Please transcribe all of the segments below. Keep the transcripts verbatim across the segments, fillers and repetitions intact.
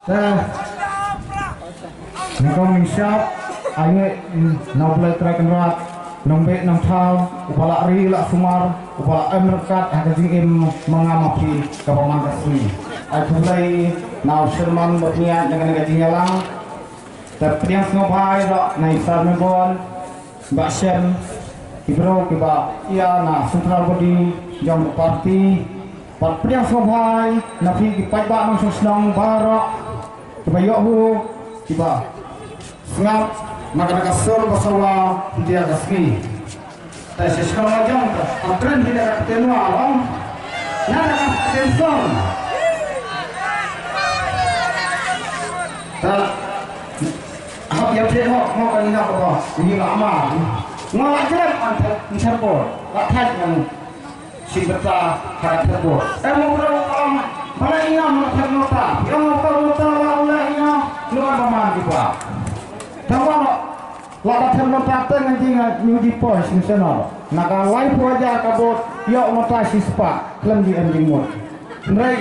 Te, nyngkong nyngshap, ai nguh, mm, na U Blei Trai Kynrad, nongbeh nongthaw, uba la ri la sumar, uba la em ryngkat ha ka jingim ma nga ma phi kaba man ka sngi. Ai khublei na u chairman bad nia na ka jingïalang. Te pdiang sngewbha ïa u na i sar Melbourne, ba shem ki briew kiba ïa na central body jong ka party. Bad pdiang sngewbha na phi ki paidbah nongshong shnong baroh kiba ïoh hu kiba sngap na ka, na ka sur ba sawa ïa ka sngi. Te shisha ka jong ka, ka kren hi da ka ktien wa long. Na da ka ktien song. Te hap ïa phi hok mo ka ina ka ba ni la ma. Ngo la jrep an te ni sa ko. La thaj ngan si beta ha ka thebo. Em mo bro ka ong. Bala ina mo thaj nota. Ïa mo ka nota la la ina. Lo ba man di ba. Te wa lo. La ka thebo nota te ngan ji ngan ñu ji poi shisha no. Na ka lai poi ja ka bot. Ïa nota shispa. Khlem ji em ji mut. Nrai.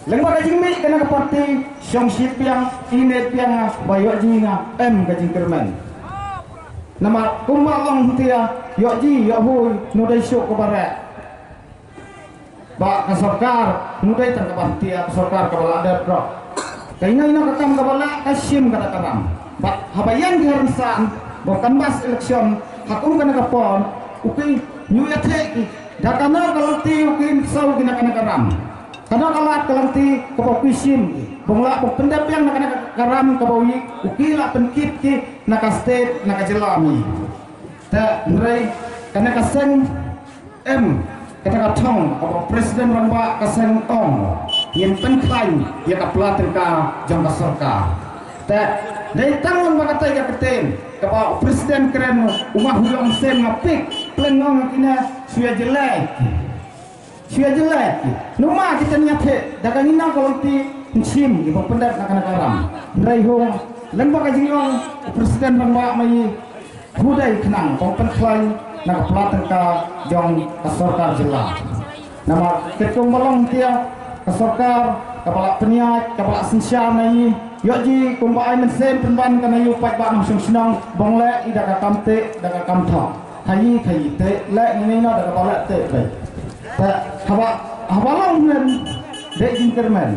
Lyngba ka jingmih kane ka party, shong shit biang, i net biang nga, ba ïoh jingïa, em ka jingkyrmen. Namar kumba long hyntia, ïoh ji, ïoh hui, nu dei shuh kaba reh. Ba ka sorkar, nu dei tang kaba hyntia, ka sorkar kaba la dep roh. Ka ïa ïa ka kam kaba la, ka shim ka da ka ram. Ba haba ïeng ki harim san, ba canvass election, ha kum kane ka por, u ki, ñu ïa theh ki, da kano ka lynti u ki, saw ki na kane ka ram. Kano ka lad ka lynti kaba u ki shim, bong lah bong pyndep biang na kane ka ram kaba u yi, u ki lah pynkit ki na ka state, na ka jylla mi. Te hynrei kane ka seng em, kata ka thong, kaba President Rangbah ka seng ong, ngin pynkhlaiñ ïa ka pla tyngka jong ka sorkar. Te dei tang ba kata ka ktien, kaba President kren u ma hu jong sem nga pik, pleng ong kine shu ïa jyllei. Shu ïa jyllei. Numa kita nia the, da ka ngi nang ka lynti nshim, iba pyndep na ka na ka ram. Hynrei hung, lem ba ka jingong, President Rangbah ma i, hudai khnang, bong pynkhlaiñ, na ka pla tyngka, jong ka sorkar jylla. Namar, katkum ba long tia, ka sorkar, kaba la pynïaid, kaba la synshar na i, ïoh ji, kumba ai mynsiem pynban ka na i u paidbah nongshong shnong, bong leh i da ka kam teh, da ka kam thok. Khaïi, khaïi, teh, leh, ngi na da kaba leh teh, teh. Te, haba, haba long hynmen, dei jingkyrmen.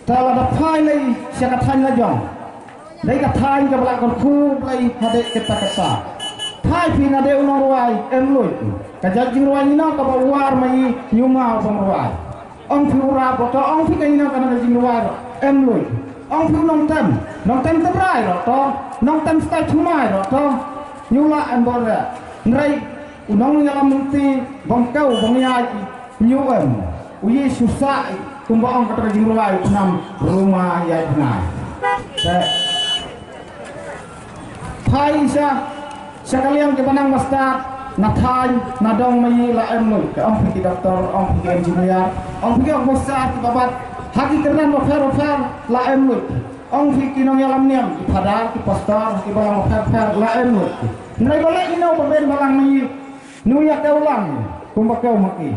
Te lada phai lei sha ka thaiñ la jong. Dei ka thaiñ kaba la kyrkhu Blei hadei katta katta. Phai phi na dei u nongrwai em luid. Ka jait jingrwai ngi na kaba u war ma i ñu ma u nongrwai. Ong phi u rap ro to, ong phi ka ina ka na ka jingrwai ro em luid. Ong phi u nongtem, nongtem tebrai ro to, nongtem stai thumai ro to. Ñu la em bor re. Nrei u nongïalam lynti bong kau bong ïaid. Ñu em, u Yisu sa, kumba ong kata ka jingrwai, u nam ruma ïa bnai. Te, phai sha, sha ka liang kiba nang ba stad, na thaiñ, na dong ma i la em lut, te ong phi ki doktor, ong phi ki engineer, ong phi ki officer kiba bat, ha ki kyrdan bapher bapher, la em lut. Ong phi ki nongïalam niam, ki phadar, ki pastor, kiba long bapher bapher, la em lut. Hynrei ba leh ino ba ben balang ma i, nu ïa kau lang, kumba kau ma i.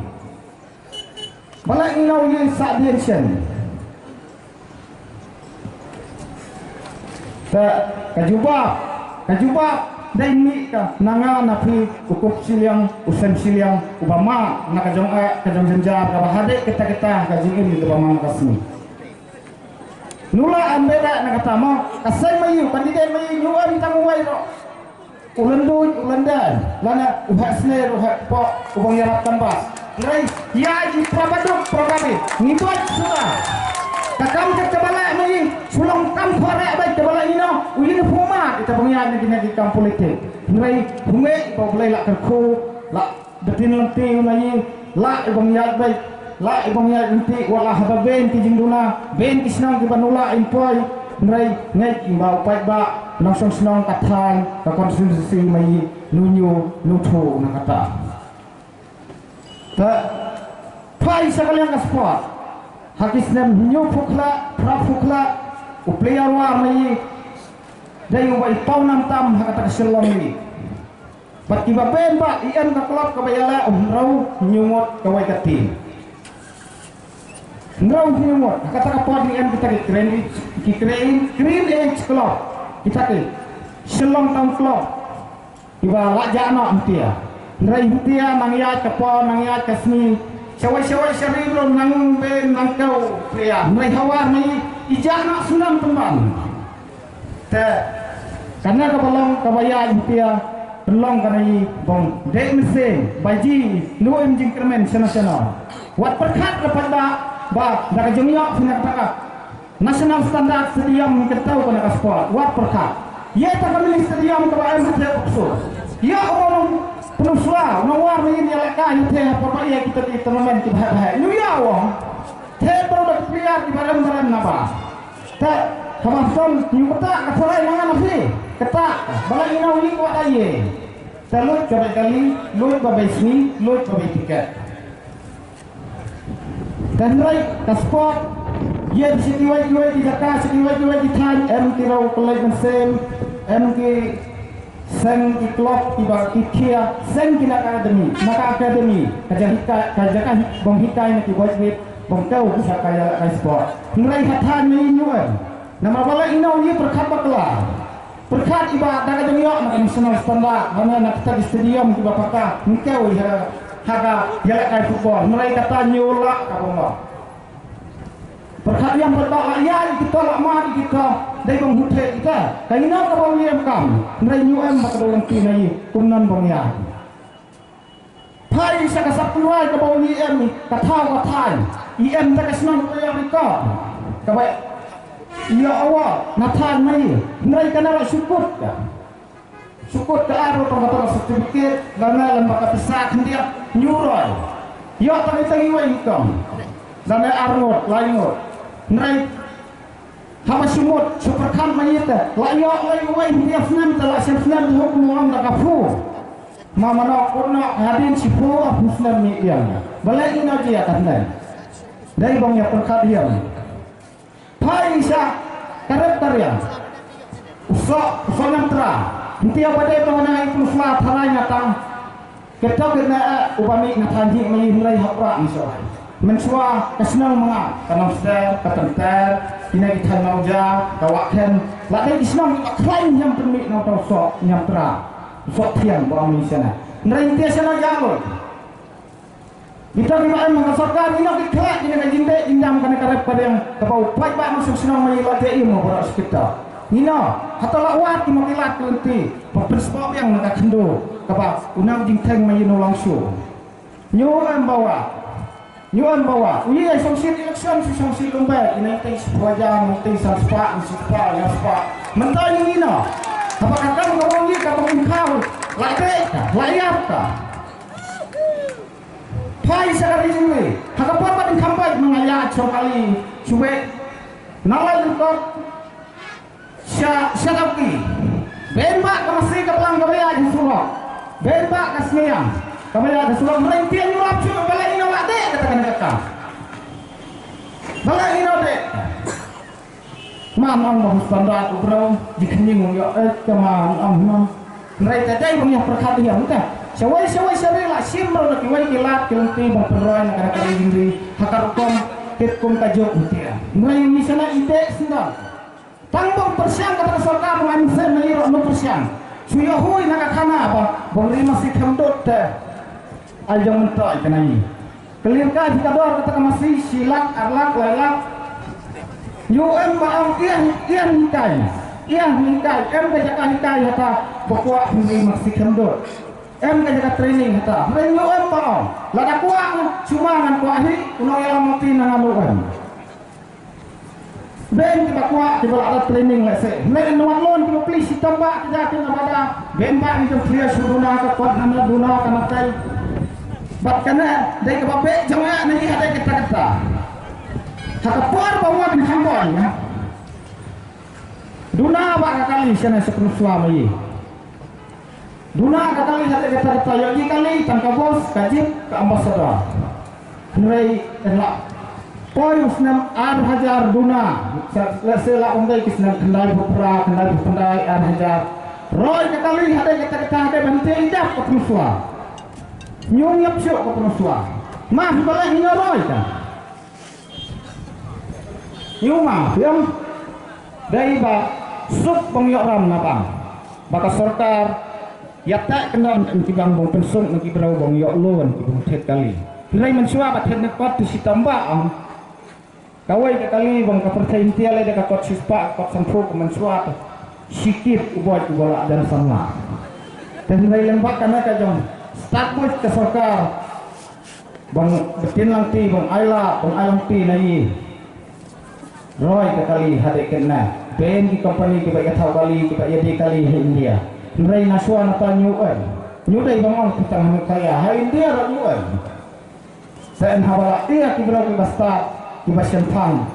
Ba la ïa u ïa sa dien shen. Te ka jubab, ka jubab dei mih ka na nga na phi u kup shiliang, u sem shiliang, uba ma na ka jong eh, ka jong jynjar, kaba hadeh kita kita, ka jingim kaba ma ka sngi. Nu la am beda na kata mo, ka seng ma ïu, candidate ma ïu, nu am tang uwei ro. U lynduid, u lyndan, lane u heh sner, u heh kpoh, u bang ïarap canvass. Ngai, ïa ji pra baduk, pra babi, ngi bad suda. Ka kam ka kaba leh ma ïu, sulong kam khore bai kaba leh ino, u ïu format, ita bang ïa ni kine ki kam politik. Ngai, hungai, ba u Blei la kyrkhu, la Ba tin lynti u na i, la i bang ïaid beit, la i bang ïaid lynti, wat la haba ben ki jingduna, ben ki shnong kiba nu la in poi, nrei ngeit ba u paidbah, nongshong shnong ka thaiñ, ka constituency ma i, nu ñu, nu thu na kata. Te, phai sha ka liang ka sport, ha ki snem hynñiew phew khlak, phra phew khlak, u player wa ma i, dei uba i paw nam tam ha kata ka Shillong League. Bad kiba ben ba i em ka club kaba ïaleh u hynriew hynñiew ngut kawei ka team. Nrau hi ngut, kata ka por di em kita ki Green Ridge, ki Green, Green Ridge Club, kita ki Shillong Town Club, kiba la jah noh hyntia. Hynrei hyntia nang ïaid ka por, nang ïaid ka sngi, shawei shawei sha ri ruh nang beh nang kew plia. Hynrei hawar ni i jah noh snem pynban. Te kane kaba long kaba ïaid hyntia, pynlong kane i bong dei mynsiem ba ji lu im jingkyrmen shano shano. Wat pyrkhat da pat ba, ba da ka jong ïoh phi na ka taka National Standard Stadium ka taw kane ka sport. Wat pyrkhat. Ïa ta ka mini stadium kaba em ha Thep Uksu. Ïa u nong pynuswa, u nong war ïa ïa lehkai ïa te ha pyrba ïa kita ki tournament kiba heh heh. Ñu ïa u ong. Te baroh da ki player kiba rem ba rem naba. Te kaba sdang ñu kata ka tharai na nga na phi. Kata ba la ïa na u ïa kwah da ïa. Te lut ka bai kali, lut ba bai sngi, lut ba bai tiket. Te hynrei ka sport ïa shi kiwei kiwei ki jaka, shi kiwei kiwei ki thaiñ, em ki roi kylleng mynsiem, em ki seng ki club kiba ki khia, seng ki na ka academy, na ka academy ka jaka hikai, ka jaka hi-, bong hikai na ki boys wit, bong kew ki jaka ïa la kai sport. Hynrei ha thaiñ ne ïa ñu em. Namar ba la ïa na u ïa pyrkhat bakla. Pyrkhat iba da ka jong ïoh na ka national standard, lane na kita ki stadium kiba paka, ngin kew ha, ha ka ïalehkai football. Hynrei kata ñu lah ka bynta. Pyrkhat ïa ba la ïa kita la ma kita, dei bang huthe kita. Ka ïa na ka bang ïa kam, hynrei ñu em ba ka dei lynti na ïa, kumno bang ïa. Phai sa ka sap pynroi kaba u E M ka thaw ka thaiñ. E M da ka shnong ka ïa record. Kaba ïa award na thaiñ mai. Hynrei ka na la shu kut ka. Shu kut ka ar tong ka tong certificate, lane lem ba ka pisa khyndiat ñu roi. Ïoh tang ita iwei kong. Lane ar ngut, lai ngut. Hynrei Haba shu mut, shu pyrkhat ma ïa te. La ïoh lai uwei hynñiew snem te la shem snem te huk mu ong da ka phu. Ma mano kut no hadien shi phu ap snem ni ïa. Balei ïa no jia ka snem. Dei bong ïa pyrkhat ïa. Phai sha ka rep ka riang. U soh, u soh ñiamtra. Hyntia ba dei bong na ngai plu fla tharai nga tang. Kito kine, eh, uba mih na thaiñ hi ma ïa hynrei ha prah ni shuwa. Mynshuwa ka shnong ma nga, ka Nongster, ka Pynter, kine ki thaiñ Mawja, ka Wahkhen. La dei ki shnong kiba khlaiñ ñiam pynmih na uta u soh ñiamtra. U soh thiang ba ong ïa shane. Hynrei hynte shane ïa loi. Kito kiba em ha ka sorkar, kino ki khlaiñ kine ka jingdei jingdam kane ka rep ka riang kaba u paidbah nongshong shnong ma ïa la te im baroh shi kito. Kino, hato la wad kino ki lad ki lynti. Ba pynsboh biang na ka khyndew kaba u nang jingtheng ma ïa u long shuh. Ñu em ba wad. Ñu em ba wad. U ïa shongshit election, shu shongshit lum ba ïa nai tei spah jam, nai tei san spah, nai spah, nai spah. Mynta ïa ïa no. Haba ka kam ka bang ïa ka bang khaw. La dei ka, la ïap ka. Phai sa ka ri jong ngi. Ha ka por ba dang kham bait ma nga ïa chong kali. Shu wei. Na lai lem kot. Sha, sha dap ki. Ben ba ka masi ka plang ka baya ji surok. Ben ba ka sniang. Ka baya ji surok. Mreng tiang nyurap shu ba la ino la dek kata kata kata. Ba la ino dek. Man ong ba hus pandra tu bro. Ji knying ong yo eh ka man ong no. Mreng ta dai bang ya perkat dia muka. Shawai shawai shawai la shim bro na kiwai kilat kilenti bang penroi na kata kata indri. Hakar kom ket kom kajuk mutia. Mreng ni sana ide sendal. Tang bang pyrshang kata ka sorkar bang ai mynsiem na ïa ruh mynta pyrshang. Shu ïoh hui na ka khana ba bang ri masi kham dud te. Ai jong mynta ai kane. Ka lyrka ji ka dor kata ka masi shi lak ar lak lai lak. Ïoh em ba am ïa ïa hikai. Ïa hikai em ka jaka hikai hata ba kwah ri masi kham dud. Em ka jaka training hata. Hynrei ïoh em ba am. Lada kwah shu ma ngan kwah hi u nong ïalam mati na ngan ïoh em. Ben kiba kwah kiba la da training lehse. Leh nuan lon kiba pli shitom ba ki da ki na bada. Ben ba ni jong plia shu duna ka kwat na na duna ka na tai. Bad ka na dei kaba beh jong nga na hi ha dei kita kita. Ha ka por ba wan kham bon ya. Duna ba ka kali shana sa pynuswa ma yi. Duna ka kali hate kata kata ïoh ji kali tang ka bos ka jip ka ambassador. Hynrei en la poi u snem ar hajar duna. Sa lehse la ong dei ki snem khyndai phew phra, khyndai phew khyndai, ar hajar. Roi ka kali hate kata kata hate ban te idap ka pynuswa. Ñu ngiap shuh ka pynuswa. Mah balai ñu roi ka. Ïa ma phi ong dei ba suk bang ïoh ram na bang ba ka sorkar ïa teh kyndon ki bang bang pynsuk na ki briew bang ïoh loan ki bang thied kali. Hynrei mynshuwa ba thied ne kot tu shi tamba ong kawei ka kali bang ka pyrthei India lei da ka kot shispah kot sanphew ka mynshuwa tu shi kip u boi u ba lah jan samla. Te hynrei leng ba ka na ka jong start buit ka sorkar bang betin lang ti bang ai la bang ai lang ti na i. Roi ka kali hadeh kena ben ki company ki ba ïa thaw kali ki ba ïa dei kali ha India. Hynrei na shuwa na ta ñu em ñu dei bang ong ki tang ha Meghalaya ha India ra ñu em. Sa en haba la ïa ki briew ki ba start ki ba shen thang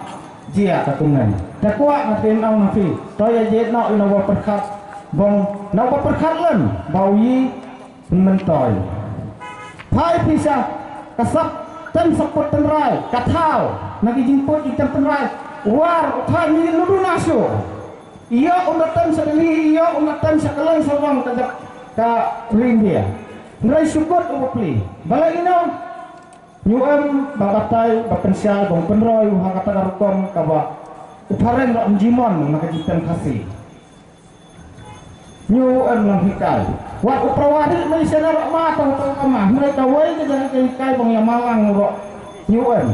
jia ka kumne. Ta kwah na tin ong na phi to ïa jed no ina wa perkhat bong na wa perkhat len ba u yi Myntoi phai pisa ka sap tem sap put tynrai ka thaw na ki jingput ki tem tynrai war u thai ni ludu na shu. Ïa um da tem sa Delhi ïa um da tem sa Kaleng sa wang ka dak ka India. Nrai sukut u pli bala ino. Ñu em ba batai ba pynshai ba pynroi u ha kata ka rukom ka ba u phareng ra um jimon na ka jingtem Khasi. Ñu em nang hikai wat u prawari mai sena rak ma tang tang kama hmai kawai ke jangan ke hikai bang ya malang rak ñu em.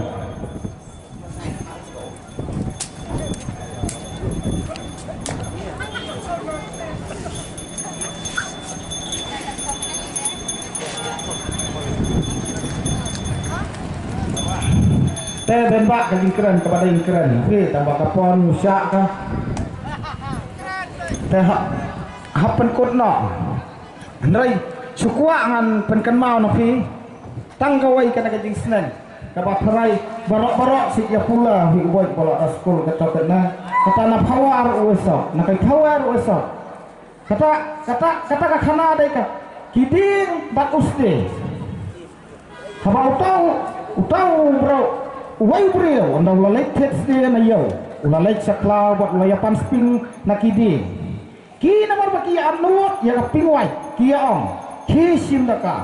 Te ben ba ka jingkren ka ba dei jingkren. Okey tang ba ka pon musa ka. Te ha ha pynkut noh. Hynrei shu kwah ngan pynkynmaw na phi tang kawei kane ka jingsneng kaba tharai baroh baroh sik ïa pula hi u boi ba la skul kata kane kata na power u esok na kai power u esok kata kata kata ka khana dei ka ki dieng bad u sdei. Haba uta u uta u bro uwei u briew ynda u la leit thied sdei na ïew u la leit sha khlaw bad u la ïa pan sping na ki dieng. Ki namar ba ki ïa nud ïa ka pingwai ki ïa ong ki shim da ka.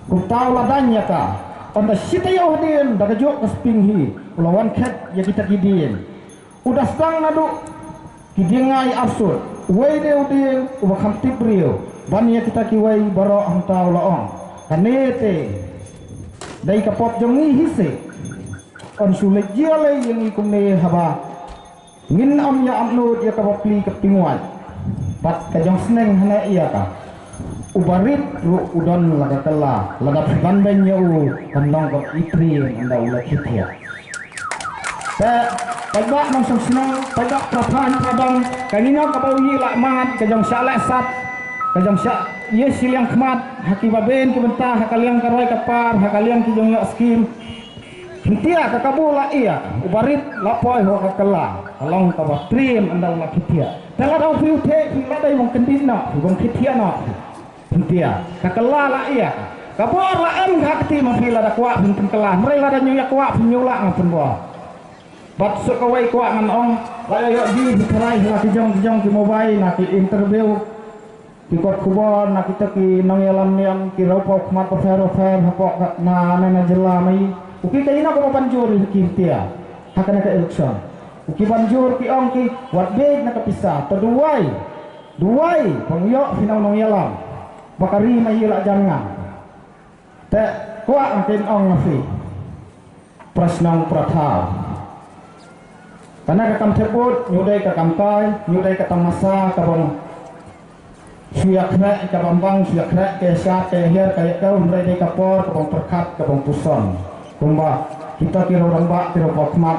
Kumta u la dang ïa ka ynda shi taïew hadien da ka jok ka sping hi u la wan khet ïa kita ki dieng. U da sdang naduh ki dieng ngai arsut uwei de u dieng uba kham tip briew ban ïa kita kiwei baroh hangta u la ong. Kane te dei ka pop jong ngi hi se. Yn shu leit jia lei ïa ngi kumne haba ngin ym ïa ap nud ïa ka bapli ka pingwai. Bad ka jong sneng hane ïa ka u barit ruh u don la ka kylla lada phi ban beiñ ïa u kan long ka itri ynda u la khit ïa. Te paidbah nongshong shnong paidbah prathan pradong ka ngino ka ba u yi la mat ka jong sha leh sat ka jong sha ye shiliang khmat ha ki ba ben ki bynta ha ka liang ka roi ka par ha ka liang ki jong ïa skim. Hyntia ka kabu la ïa u barit la poi ho ka kylla ka long ka ba trim ynda u la khit ïa. Te la dau phi u theh phi la dei bong kyndit noh phi bong khit ïa noh. Hyntia ka kylla la ïa ka bor la em ka kti ma phi la da kwah phi pynkylla hynrei la da ñu ïa kwah phi ñu la nga pynbor. Bad suk kawei kwah ngan ong la ïa ïoh ji phi tharai la ki jong ki jong ki mobile na ki interview. Ki kot khubor na kita ki nongïalam niam ki rau pau khmat bapher bapher hapoh ka na na na jylla mai. U ki kaina ka ban jur ki tia ha kana ka election. U ki ban jur ki ong ki wat bej na ka pisa to duwai duwai pang ïoh phi nong nongïalam. Ba ka ri mai la jan ngan. Te kwah ngin ong na phi. Prashnong prathaw. Kana ka kam theput ñu dei ka kam kai ñu dei ka tamasa ka bang. Shu ïa khreh ka bang bang shu ïa khreh ka ïa shat ka ïa her ka ïa kau hynrei dei ka por ka bang pyrkhat ka bang puson. Kumba kita ki rau rangbah ki rau khmat.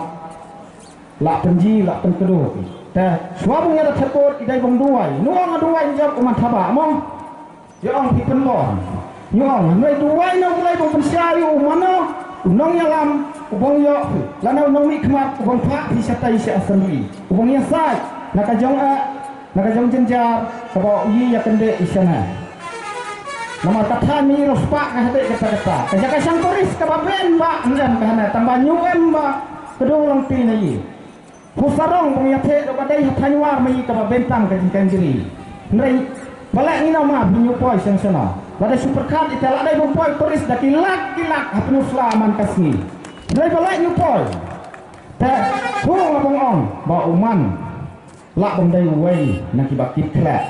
Lah pynji lah pynkdu. Te shuwa bang ïa da theput i dei bang duwai nu ong duwai jop u man thaba mo. Ïa ong phi pynlong. Ïa ong hynrei duwai na u Blei bang pynshai u mano u nongïalam u bang ïoh phi lano u nongmihkhmat u bang phah phi shatai sha assembly u bang ïasaid na ka jong eh na ka jong jynjar kaba u yi ïa kyndit i shana. Namar ka than mi ro spah ka hadeh kata kata ka jaka shang tourist kaba ben ba ngan ka hana tang ba ñu em ba ka dong long ti na yi. Pu sarong bang ïa theh ba dei ha thaiñ war ma ïa kaba bentang ka jingkang jri. Hynrei ba leh ngi na ma bi ñu poi seng sena. Ba dei super card ita la dei bang poi tourist da ki lak ki lak ha penu sla man ka sngi. Hynrei ba leh ñu poi. Te hu la bang Ba u man lah ban dei uwei na kiba kit khleh.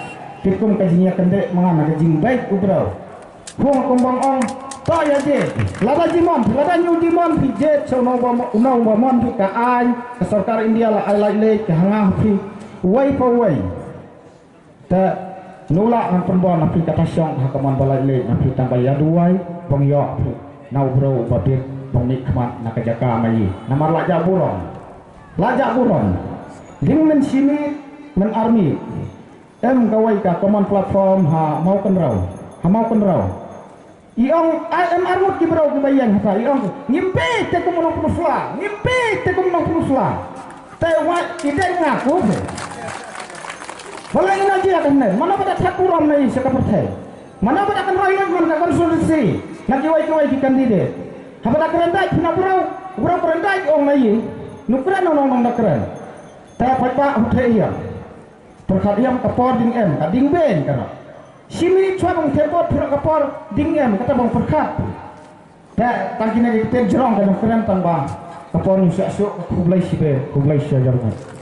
Kit kum ka jingïakynduh ma nga na ka jingbeit u briew. Hung kum bang ong, to ïa jied. Lada jingmon phi, lada ñiew jingmon phi jied sha uno uba mo-, uno uba mon phi, ka aiñ ka sorkar India la ai lait leit ka ha nga phi. Uwei pa uwei. Te nula ngan pynbor na phi kata shong ha ka mon ba lait leit na phi tang ba ïa duwai bang ïoh phi na u briew uba bit bang mih khmat na ka jaka ma i. Namar la jah burom. La jah burom. Ling men shini men army. Em kawei ka common platform ha Mawkynrew. Ha Mawkynrew. I ong ai em arngut ki briew kiba ïeng hata i ong ngim peit te kum u nongpynusla, ngim peit te kum u nongpynusla. Te wa i dei nga ku. Wala ina jia kan ne, mana bada that burom na i sha ka pyrthei. Mana bada kan roi man ka constituency na kiwei kiwei ki candidate. Ha bada kren dai pina briew, briew kren dai ong na i. Nu kren nong nong da kren. Te pat ba huthe ïa. Pyrkhat ïam ka por ding em, ka ding ben ka ra. Shimi chwa bang thepot pura ka por ding em, kata bang pyrkhat. Ta tang kine ki ten jrong ka dong kren tang ba. Ka por ni sa so khublai shibe, khublai shibe jrong.